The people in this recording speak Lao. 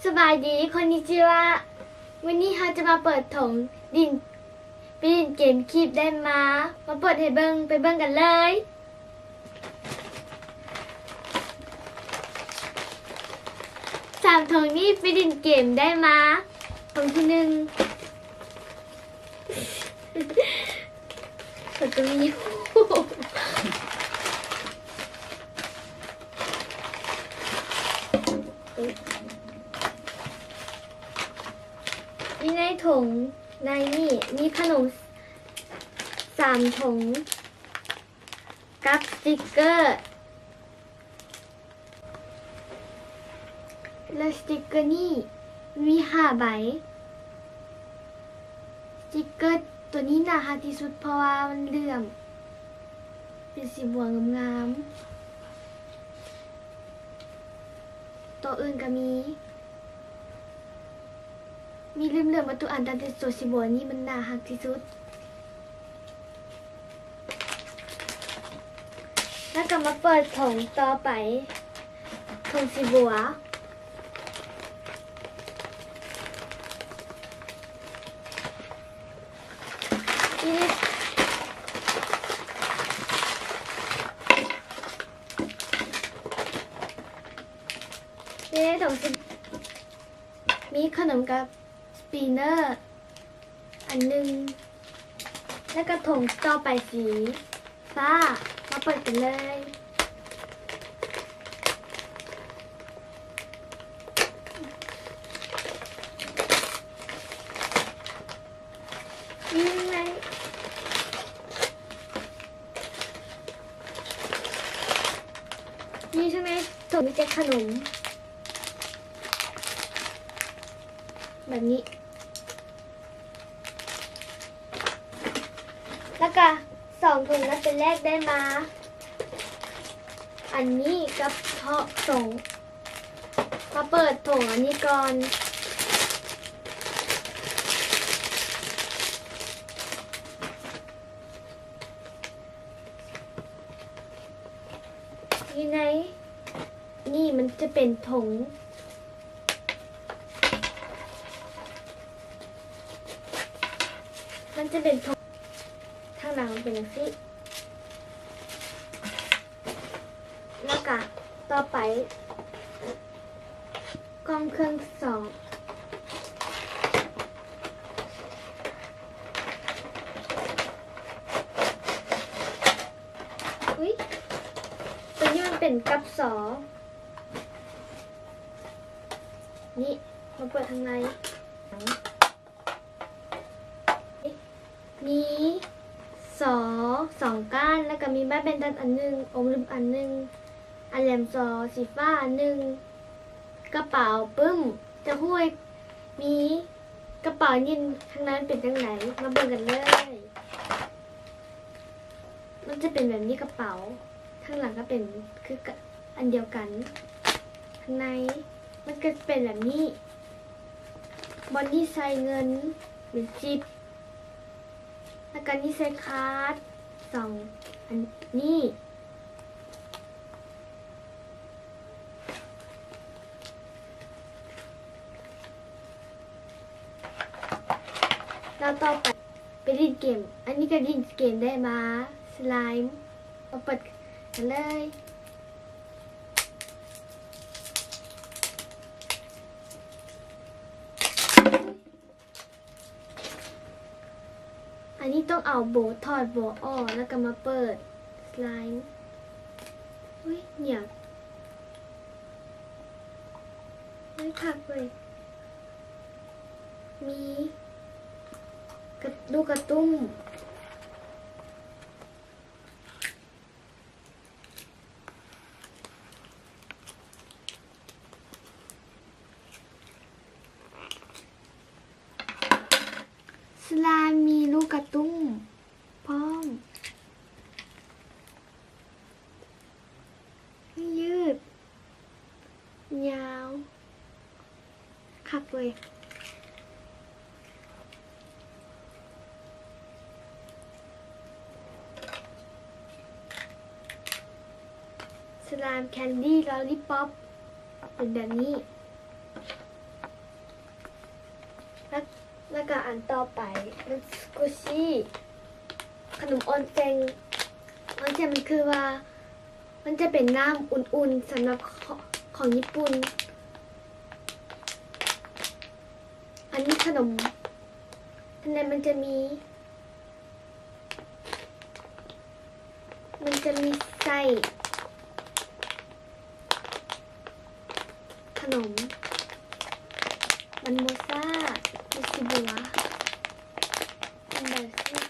ສະບາຍດີ ຄົນນິຈິວະ ມື້ນີ້ເຮົາຈະມາເປີດຖົງດິນ ໄປຫຼິ້ນເກມຄີບໄດ້ມາ ມາເປີດໃຫ້ເບິ່ງ ໄປເບິ່ງກັນເລີຍ. ສາມຖົງນີ້ໄປຫຼິ້ນເກມໄດ້ມາ ຖົງທີໜຶ່ງ ເຂົາຈະມີ ຢູ່ໃນຖົງໃນນີ້ມີຂະໜົມສາມຖົງ ກັບສະຕິກເກີ ແລະ ສະຕິກເກີນີ້ມີຫ້າໃບ. ສະຕິກເກີໂຕນີ້ໜ້າຮັກທີ່ສຸດ ເພາະວ່າມັນເຫຼື້ອມ ເປັນສີບົວງາມໆ. ໂຕອື່ນກະມີ ມີເຫຼື້ອມໆໝົດທຸກອັນ ແຕ່ໂຕສີບົວນີ້ມັນໜ້າຮັກທີ່ສຸດ. ແລ້ວກະມາເປີດຖົງຕໍ່ໄປ ຖົງສີບົວ. ນີ້ ນີ້ຖົງສີ ມີຂະໜົມກັບສະປີເນີອັນໜຶ່ງ ແລ້ວກະຖົງຕໍ່ໄປສີຟ້າ ມາເປີດກັນເລີຍ. ນີ້ ນີ້ທາງໃນຖົງມີແຕ່ຂະໜົມ ແບບນີ້ ແລ້ວກະສອງຖົງນັ້ນໄປແລກໄດ້ມາ ອັນນີ້ກັບເທາະສອງ ມາເປີດຖົງອັນນີ້ກ່ອນ. ຢູ່ໃນນີ້ມັນຈະເປັນຖົງ ມັນຈະເປັນຖົງ ທາງຫຼັງມັນເປັນຈັ່ງຊີ້. ແລ້ວກະຕໍ່ໄປ ກ່ອງເຄື່ອງສອບ. ອຸ້ຍ ໂຕນີ້ມັນເປັນກັບສໍ ນີ້ ມາເປີດທາງໃນ. ມີສໍສອງກ້ານ ແລ້ວກະມີໄມ້ແບນດັດອັນໜຶ່ງ ອົງລິບອັນໜຶ່ງ ອັນແຫຼມສໍສີຟ້າອັນໜຶ່ງ ກະເປົາປຶ້ມ. ຈະຮູ້ວ່າມີກະເປົານີ້ທາງໃນມັນເປັນຈັ່ງໃດ ມາເບິ່ງກັນເລີຍ. ມັນຈະເປັນແບບນີ້ ກະເປົາ ທາງຫຼັງກະເປັນຄືກັນ ອັນດຽວກັນ. ທາງໃນມັນກະເປັນແບບນີ້ ບ່ອນນີ້ໃສ່ເງິນ ຫຼື ຈິບ ແລ້ວກະນີ້ໃສ່ຄາດສອງອັນນີ້. ແລ້ວຕໍ່ໄປໄປຫຼິ້ນເກມ ອັນນີ້ກະຫຼິ້ນເກມໄດ້ມາ ສະລາຍ ມາເປີດກັນເລີຍ. ອັນນີ້ຕ້ອງເອົາໂບ ຖອດໂບອອກ ແລ້ວກະມາເປີດສະລາຍ. ອຸ້ຍ ໜຽວ ອຸ້ຍ ຄັກເວີຍ. ມີກະ ລູກກະຕຸ້ມ. ສະລາຍມີລູກກະຕຸ້ມພ້ອມ. ຍືດ ຍາວ ຄັກເວີຍ. ສະລາຍແຄນດີ້ລອລລີປອບ ເປັນແບບນີ້. ກະອັນຕໍ່ໄປ ມັນສະກຸຊິ ຂະໜົມອອນເຊັນ. ອອນເຊັນມັນຄືວ່າ ມັນຈະເປັນນ້ຳອຸ່ນໆ ສຳລັບຂອງ ຂອງຍີ່ປຸ່ນ. ອັນນີ້ຂະໜົມ ອັນນັ້ນມັນຈະມີ ມັນຈະມີໄສ້ຂະໜົມ ມັນໂມຊາ ມີຂີ້ບົວ ອັນໃດຊິ